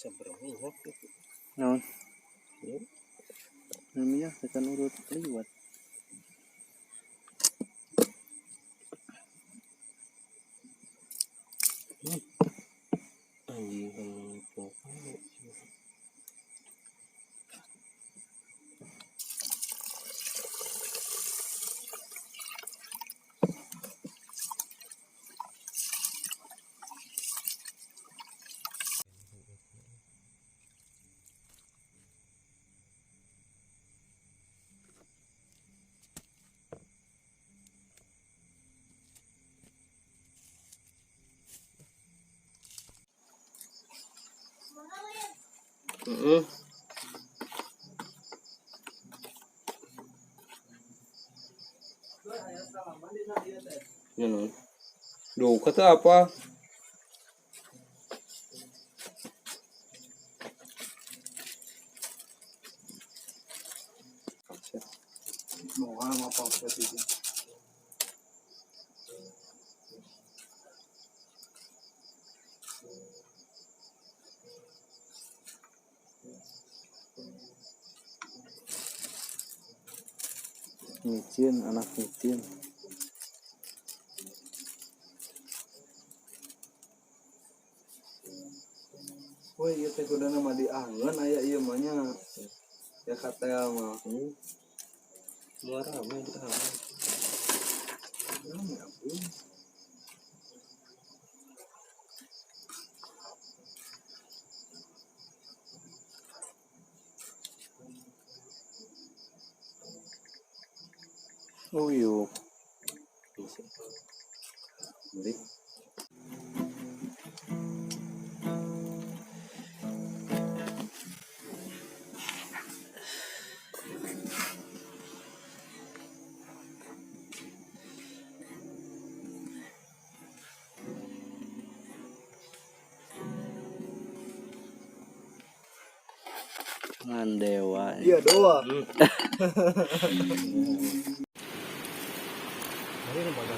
Sabaraha minyak gitu. Naon? Ya. Namanya tekan urut liwat. Anjing kan pokoknya. Heeh. Ya non. Duh, kata apa? Mau apa itu? Micin, anak micin. Woi, ieu teh kuduna mah diangeun aya ieu mah nya. Ya katel mah. Muara rame di rame. Rame ampun. Oh yuk. Bisa. Beli. Ngan dewa. Iya doa. Hari ini pada